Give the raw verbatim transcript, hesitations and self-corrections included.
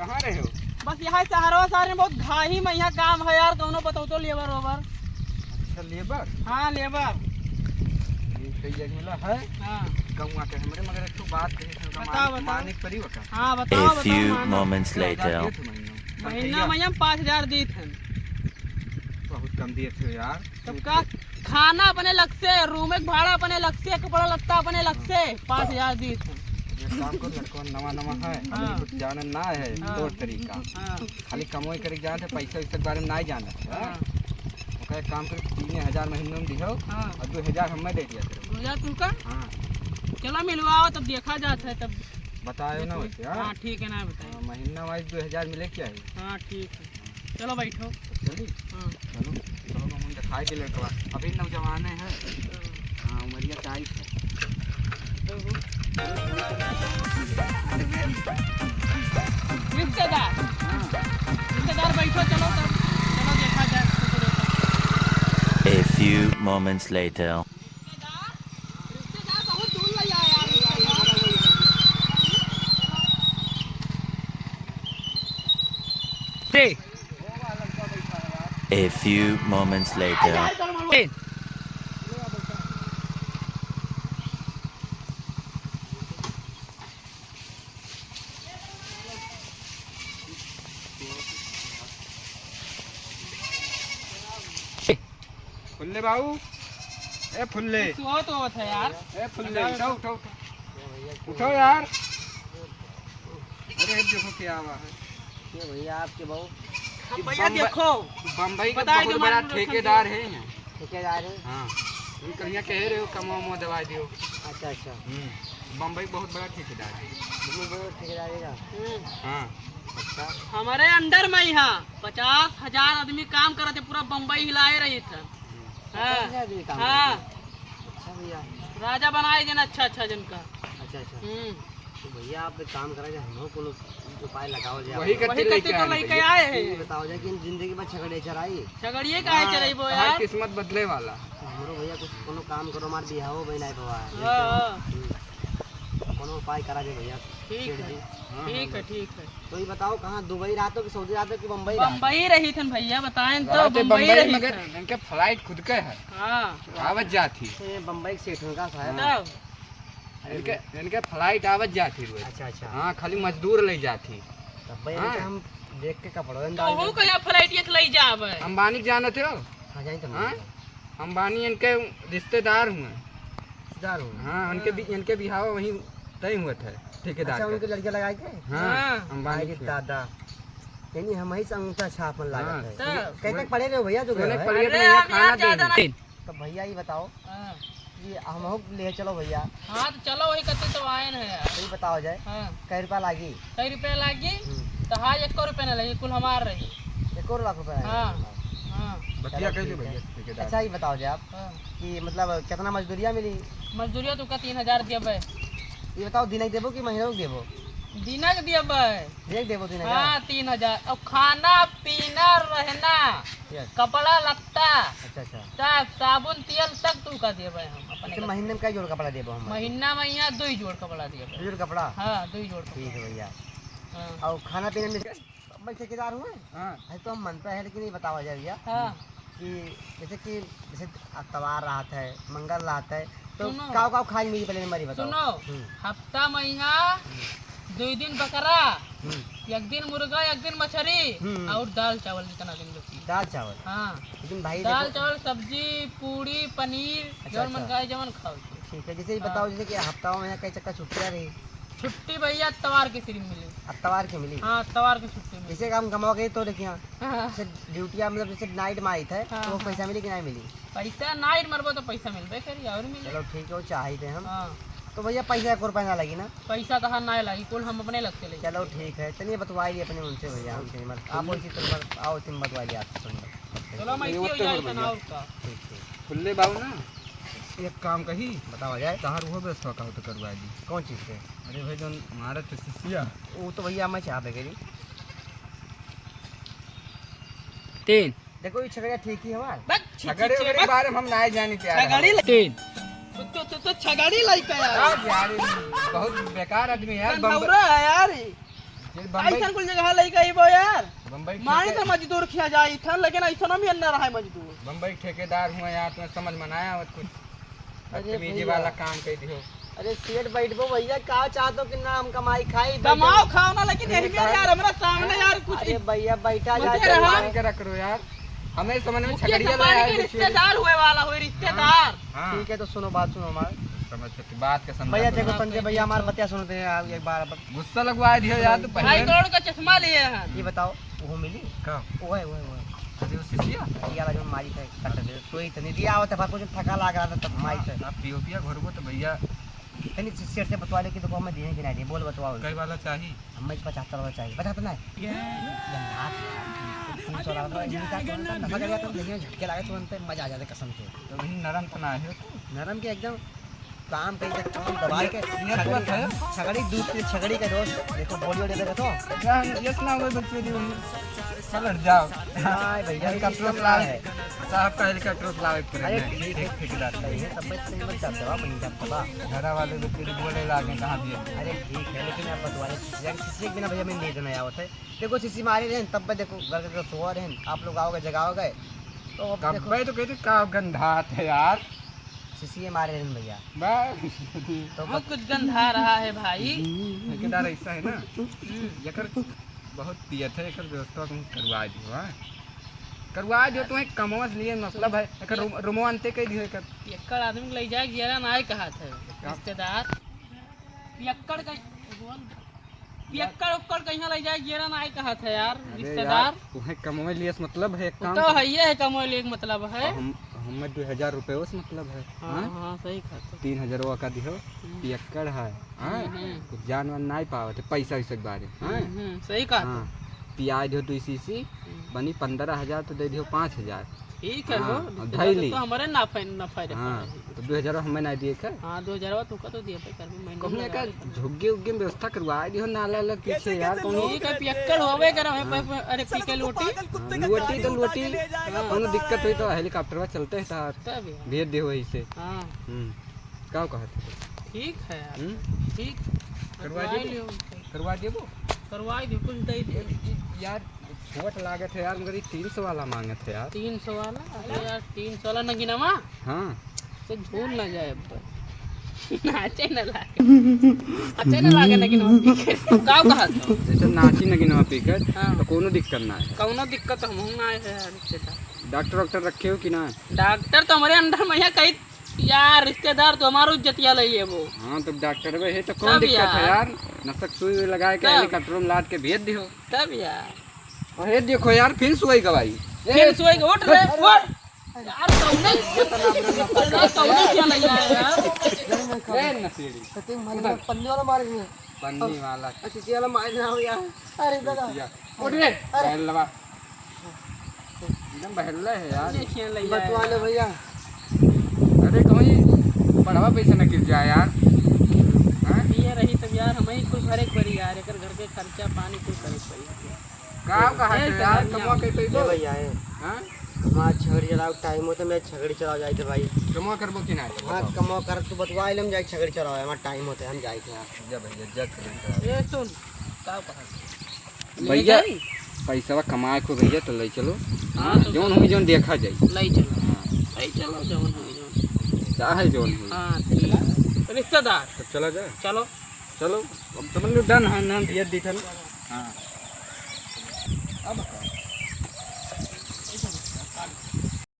कहाँ रहे हो? बस यहाँ सहरवा सारे में बहुत घाही में यहाँ काम है यार, कौनो बताओ तो लेबर ओबर। अच्छा, लेबर? हाँ, लेबर। ये कई जगह मिला है। हाँ। गौवा के हमरे, मगर एक ठो बात कही थी, बताओ, मान-, बताओ। मानिक परी बता। हाँ, बताओ, A बताओ, few मानो। Moments later। महीना में हम पाँच हजार दी थे। बहुत कम दिए थे यार। तब का? खाना अपने लग से, रूम के भाड़ा अपने लग से, कपड़ा लत्ता अपने लग से, पाँच हजार दी थे। एक काम करो, लड़कवा नवा नवा है, हाँ। अभी कुछ जाने ना है, हाँ। तौर तरीका। हाँ। खाली कमाई करे जाने, पैसा वैसा के बारे में ना जाने, हाँ? हाँ। ओकर एक काम करो, तीन हजार महीने में दिहो, हाँ। और दो हजार हमें दे दिया करो। दो हजार तू का? हाँ। चलो मिलवाओ, तब देखा जात है, तब बतायो ना वैसे, हाँ? हाँ, ठीक है ना, बताइए। हाँ, महीना wise दो हजार मिले क्या है? हाँ, ठीक है। चलो बैठो। चली? हाँ। चलो, चलो, हम दिखाई के लड़कवा। अभी नौजवान है। हाँ। हाँ, उमरिया टाइट है। रिश्तेदार। हाँ। रिश्तेदार बैठो, चलो तब। चलो देखा जाए। A few moments later। रिश्तेदार, रिश्तेदार बहुत दूर ले आया यार, रिश्तेदार। A few moments later. फुल्ले बाबू, ए फुल्ले। कुछ हुआ तो होत है यार। ए फुल्ले, उठो, उठो, उठो। उठो यार। अरे देखो क्या हुआ है। ये भैया आपके बहू। हम ये भैया बम्बई, देखो। बम्बई के बताए बहुत जो बड़ा मालूम नहीं ठेकेदार है यहाँ। ठेकेदार है? हाँ। ये कहिया कहे रहे हो, कमवा उमवा दवा दियो। अच्छा, अच्छा। हम्म। बम्बई बहुत बड़ा ठेकेदार है। बम्बई बहुत ठेकेदार है का? हम्म। हाँ। अच्छा। हमारे under में यहाँ पचास हजार आदमी काम करत है, पूरा बम्बई हिलाए रही था। हम्म। हाँ। पचास हजार आदमी काम हाँ। करत है? अच्छा भैया। राजा बनाए देना अच्छा अच्छा जिनका। अच्छा, अच्छा। हम्म। तो भैया, आप एक काम करा जाए, हमहू कोनो उपाय लगावल जाए। वही वही खातिर खातिर लेके तो आए लेके भैया। आए हैं। ये बताओ जाए कि हम जिंदगी भर छगड़े चराई। छगड़िए काहे हाँ, चराइबो हर यार? किस्मत बदले वाला। तो हमरो भैया कुछ कोनो काम करो, हमार बियाहो भई नाई भवा है। हाँ, हाँ। हम्म। कोनो उपाय करा दे भैया, ठीक सेठ है। जी। हाँ, ठीक हाँ, है, बस। ठीक है। तो ये बताओ, कहाँ दुबई रहत हो कि सऊदी रहत हो कि बम्बई रहत हो? बम्बई रही थन भैया, बताएं तो, रहते बम्बई बम्बई, रही मगर थन। इनके flight खुद के है। हाँ। आवत जात ही। तो ये बम्बई के सेठ होगा शायद। हाँ। तब? इनके, इनके flight आवत जात ही रोज। अच्छा, अच्छा। हाँ, खाली मजदूर ले जात ही। तब भाई, हाँ। इनके हम देख के कपड़ों में डाल कहूँ देते। कहिया flight एक ले जावे। अंबानी के जानत हो? हाँ, जानी तो हाँ? अंबानी इनके रिश्तेदार हुए। रिश्तेदार हुए? हाँ, इनके हाँ। बि-, इनके बिहाव वहीं तय हुआ था, ठेकेदार अच्छा, का। उनके लड़का लगाए के? हाँ, हाँ। अंबानी अरे के। दादा, यानी हम ही से अंगूठा छाप में लागत हाँ। है। तब? कहीं तक पड़े रहे हो भैया, जो सोने गए हो? पड़े अरे, रहे, यहाँ हम यहाँ खाना ज्यादा देने। ना तो भैया, ये बताओ हाँ। कि हमहू ले चलो भैया। हाँ, तो चलो, वही कत्ते तो आए न है यार। तो ये बताओ जाए, हाँ। कै रुपया लागी? कै रुपया लागी? हम्म। तो हाँ, एको रुपया ना लगी, कुल हमार रही। एको लाख रुपया हाँ, लागी? हाँ। बतिया चलो, कह लो ठीक है। भैया, ठेकेदार। अच्छा, ये बताओ जाए आप हाँ। कि मतलब कितना मजदूरिया मिली? मजदूरिया तो का तीन हजार देबे। ये बताओ, दिनक देबो कि महीना के देबो? दिनक देबे। दिनक देबो तीन हजार? हाँ, तीन हजार। और खाना, पीना, रहना। Yes। कपड़ा लत्ता, अच्छा, अच्छा। तक साबुन तेल तक तू का देबे हम अपने अच्छा, घर से। महीने में कई जोड़ कपड़ा देबो हम? महीना में यहाँ दुई जोड़ कपड़ा देबे। दुई जोड़ कपड़ा? हाँ, दुई जोड़ कपड़ा। ठीक है भैया। हाँ। और खाना पीने में, मैं ठेकेदार हूँ। हाँ। अरे तो हम मनता है, लेकिन ये बतावा जाए भैया हाँ। कि जैसे कि जैसे अतवार रहत है, मंगल रहत है, तो सुनो। काव काव खाए मिली पहले हमारी बताओ। सुनो, हम्म। हफ्ता में यहाँ हम्म। दुई दिन बकरा, हम्म। एक दिन मुर्गा, एक दिन मछरी हम्म। और दाल चावल जितना दिन जो की। दाल चावल? हाँ। लेकिन भाई दाल देखो चावल, सब्जी, पूड़ी, पनीर, अच्छा, जौन मन अच्छा। खाए, जौन खाओ। ठीक है, जैसे ये हाँ। बताओ, जैसे कि हफ्ता में यहाँ कई चक्कर छुट्टियाँ रही? छुट्टी भैया, अतवार के सिर्फ मिली। अतवार के मिली? हाँ, अतवार के छुट्टी मिली। जैसे कि हम कमाओ के तो देखिए, हाँ। जैसे ड्यूटिया, मतलब जैसे night में आई थे, हाँ, तो वो हाँ। पैसा मिली कि नहीं मिली? पैसा night मरबो तो पैसा मिलबे करी, और मिली। चलो ठीक है, वो चाहिए थे हम। हाँ। तो भैया, पैसा एक रुपया ना लगी ना? पैसा तो हाँ ना लगी, कुल हम अपने लग के ले। चलो ठीक है, चलिए बतवाई लिए अपने उनसे भैया, हमसे मत। आप वैसे तो मत, आओ तुम बतवाई लिए आपसे सुन लो। चलो, मैं ये इसी हो जाए, भैया। तनाव का। ठीक, ठीक। फुल्ले बाबू ना, एक काम कही, बतावा जाए। तहार वो व्यवस्था का हो तो करवा दी। कौन चीज़ के? अरे भाई, जौन हमारा तो शिष्या। वो तो भैया मैं चाह पे करी। तीन। देखो, ये छगड़िया ठीक ही हमार। बस, छी, छी, छगड़ी छी, वगड़ी बस। बारे में हम ना जानी क्या छगड़ी है। तीन। तू, तू, तू तो छगड़ी लइका यार। यार, यार, बहुत बेकार आदमी है यार, बम्बई। है यार। ये बम्बई ऐसन कुल जगह लइका अइबो यार। बम्बई माई ठेके- से मजदूर खिया जाई थन, लेकिन ऐसन हम ना रहे मजदूर। बम्बई ठेकेदार हुआ यार, तुम्हें समझ में ना आवत कुछ। अरे बदतमीजी भैया। वाला काम कर दियो। अरे सेठ बैठबो भैया, का चाहतो कि ना हम कमाई खाई, कमाओ बैठो। खाओ ना, लेकिन यही में यार हमरा सामने यार कुछ अरे भैया बैठा मजे जाते रहा। हैं। मान के रख लो यार, हमें समझ में मुखिया छगड़िया संभाल लाया के है, देखिए। रिश्तेदार हुए वाला हो, रिश्तेदार। हाँ। ठीक है, तो सुनो, बात सुनो हमार। समझ सकते, बात का समझा भैया करो। देखो, संजय भैया, हमार बतिया सुनते हैं आप एक बार। गुस्सा लगवा दियो यार, तू ढाई पहले। करोड़ का चश्मा लिए हैं। ये बताओ, वो मिली? का? वो है, वो है, वो है। अरे, वो सिसिया? ये वाला जो मारी थे, कट दे। तो इतनी दिया आवत है, कुछ थका लाग रहा था, तब मारी थे। आप पियो पिया घरबो तो भैया। तनी सेठ से बतवा ले कि तो हमें दिए कि नहीं दिए, बोल बतवाओ। कई वाला चाहिए? हमें पचहत्तर वाला चाहिए, पचहत्तर ना है। गंधात। तीन सौ वाला तो इनका तो नशा कर गया, तो नहीं झटके लागे तुरंत, मजा आ जाता कसम से। तो वही नरम तो ना है। नरम के एकदम काम कहीं के काम दबाए के ये छगड़ी, बात है। छगड़ी दूध की छगड़ी का दोस्त, देखो बॉडी वॉडी देखो तो। क्या है? ये सुना हुआ बच्चे जो चल हट जाओ। हाँ भैया, ये हेलीकॉप्टर system लाओ। है। साहब का हेलीकॉप्टर लाओ एक तरह अरे से। ठीक है, ठीक, ठीक, ठीक। सही है, सब में तो नहीं बच जाते हो, आप वहीं जाते हो। घरा वाले बच्चे जो बोले लागे कहाँ दिए। अरे ठीक है, लेकिन आप बतवा रहे, किसी के बिना भैया मैं नहीं देना आवत है। देखो, सीसी मारे रहे, तब पे देखो, घर के तो सोआ रहे, आप लोग आओगे, जगाओगे, तो अब कब देखो। भाई तो कहते का गंधात है यार। सीसी मारे रहे भैया। बस। तो हाँ, बस। कुछ गंधा रहा है भाई। ठेकेदार ऐसा है ना, हम्म। एकर बहुत पियत है, एकर व्यवस्था तुम करवा दियो, हाँ? करवा दियो, तुम्हें कमवा से लिए मतलब है, एकर रुम-, रुमवा अंते कह दियो एकर। पियक्कड़ आदमी के ले जाए, जियरा ना आए कहा था, क्या? रिश्तेदार। पियक्कड़ का, पियक्कड़ उक्कड़ कहीं ले जाए, जियरा ना आए कहा था यार, अरे रिश्तेदार। यार, तुम्हें कमवा लिए से मतलब है, एक वो काम तो कर। है ही है, कमवा लिए के मतलब है। हम हमें दो हजार रुपये से मतलब है, हाँ, हाँ? हाँ, सही कहा तो। तीन हजार वो का दिहो, हम्म। पियक्कड़ है, हाँ? हम्म, हम्म। कुछ जान वान नाई पावत है, पैसा वैसा के बारे, हाँ? हम्म, हम्म, सही कहा तो। हाँ, पियाज हो दो सीसी, हम्म। बनी पन्द्रह हजार तो दे दियो पाँच हजार। ठीक है, हाँ, हो, अब दो हजार धइली। तो हमारे नाफे, नफा हाँ, रखा है। तो दो हजार हमें ना दिए के? हाँ, दो हजार तुमका तो दिए पे कर भी महीने कहूँ में एक लगा झुग्गी उग्गी में व्यवस्था करवा दियो, नाला अलग पीछे यार, कहूँ। ठीक है, पियक्कड़ होवे करे, हमें हाँ। पे, पे, अरे, पी के लोटी। हाँ, लोटी तो लोटी, हाँ। कौनो दिक्कत हुई तो हेलीकॉप्टर में चलते हैं साहब। तब यार। भेज दे वही से। हाँ। हम्म, का कहत है? ठीक है यार। हम्म? ठीक। करवा करवा देबो? लियो। करवा देबो? करवा दे, कुछ दे दे। ये, ये यार, छोट लागत है यार, मगर ये तीन सौ वाला मांगत है यार। तीन सौ वाला? अरे यार, तीन सौ वाला नगीनवा? हाँ। तो झूल ना जाए अब। नाचे ना लागे। नाचे ना लागे नगीनवा पी के। का कहत हो? जैसे नाची नगीनवा पी के, हाँ। तो कोनो दिक्कत ना है। कौनो दिक्कत हम हूँ ना आए हैं यार, रिश्तेदार। डॉक्टर वॉक्टर रखे हो कि ना? डॉक्टर तो हमारे अंडर में है, कहीं यार, रिश्तेदार तो हमारो इज्जतिया ले लेबो। हाँ, तो डॉक्टर बे है तो कौन तब दिक्कत है यार। यार? नसक सुई वुई लगाए के तब। हेलीकॉप्टर में लाद के भेज दियो। तब यार। और ये देखो यार, फिर सुई गवाई। फिर ए, सुई के उठ रे, उठ। उठ। यार, कौने, कौने क्या लग रहा है यार? ए, नशेड़ी। सतीश, मार उधर। पन्नी वाला मार दिया। पन्नी वाला। अच्छा, ये वाला मार रहा हो यार। अरे दादा। उठ रे, अरे। पहलवा। एकदम बहरले है यार। बतवा ले भैया। अरे, कहीं पढ़वा पैसे न गिर जाए यार। हाँ? ये रही तब यार, हमें ही कुल भरे के पड़ी यार, एकर घर के खर्चा पानी कुल करे के पड़ी। का कहा ए, थे यार, कमवा के पैबो? ए भैया, ए। हाँ? हमार छगड़ी चलाओ टाइम होते, मैं छगड़ी चलाओ जाए थे भाई। कमवा करबो कि ना? हाँ, कमवा कर, तू बतवा ले, हम जाए छगड़ी चलाओ, हमार टाइम होते, हम जाए थे यार। जा भैया, जा छगड़ी चलाओ। ए, सुन, का कहा थे? भैया, पैसवा कमाए को भैया, तो ले चलो। हाँ, हाँ, तो जौन होई, जौन देखा जाई। ले चलो। हाँ। ले चलो, जौन होई, जौन। चाहे जौन होई। हाँ, ठीक। रिश्तेदार। तो चला जाए। चलो। चलो, अब समझ लो, डन है ना, दिया दिखल। हाँ। अब का?